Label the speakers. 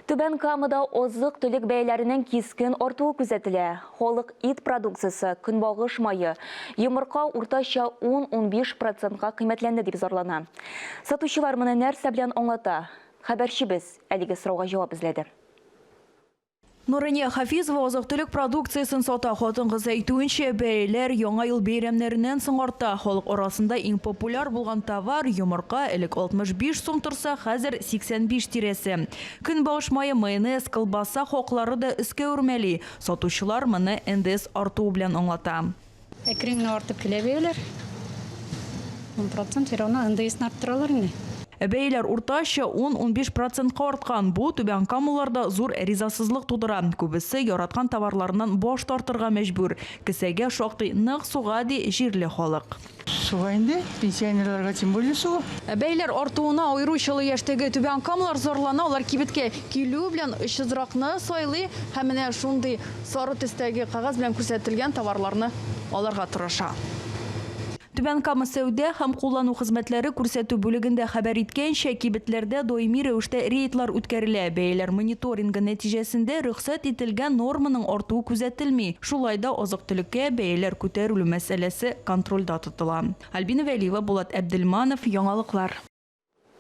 Speaker 1: Түбән Камада азык-төлек бәяләренең кискен артуы күзәтелә. Халык ит продукциясе, көнбагыш мае, йомырка уртача 10-15 процентка кыйммәтләнде дип зарлана. Сатучылар моны нәрсә белән аңлата? Хәбәрчебез әлеге сорауга җавап эзләде.
Speaker 2: Нурания Хафизова азык-төлек продукциясен сата. Хатын-кыз әйтүенчә, бәяләр Яңа ел бәйрәмнәреннән соң арта. Халык арасында иң популяр булган товар, йомырка, элек 65 сум торса, хәзер 85 тирәсе. Көнбагыш мае, майонез, колбаса хаклары да өскә үрмәли. Сатучылар моны НДС артуы белән аңлата.
Speaker 3: Әкрен генә артып килә бәяләр. Ун процент все равно НДСны арттыралар инде.
Speaker 2: Бәяләр уртача ун-унбиш процентка арткан. Бу түбәнкамалыларда зур ризасызлык тудыра. Күбесе яраткан товарларыннан баш тартырга мәҗбүр. Кесәгә шактый нык суга, ди җирле халык.
Speaker 4: Суга инде, пенсионерларга тем более суга.
Speaker 2: Бәяләр артуына аеруча олы яшьтәге түбәнкамалылар зарлана. Алар кибеткә килү белән очсызракны сайлый һәм менә шундый Сары төстәге кәгазь белән күрсәтелгән товарларны алырга тырыша. Түбән Кама сәүдә һәм куллану хезмәтләре күрсәтү бүлегендә хәбәр иткәнчә, кибетләрдә даими рәвештә рейдлар үткәрелә. Бәяләр мониторингы нәтиҗәсендә рөхсәт ителгән норманың артуы күзәтелми. Шулай да азык-төлеккә бәяләр күтәрелү мәсьәләсе контрольдә тотыла. Альбина Вәлиева, Булат Әбделманов, Яңалыклар.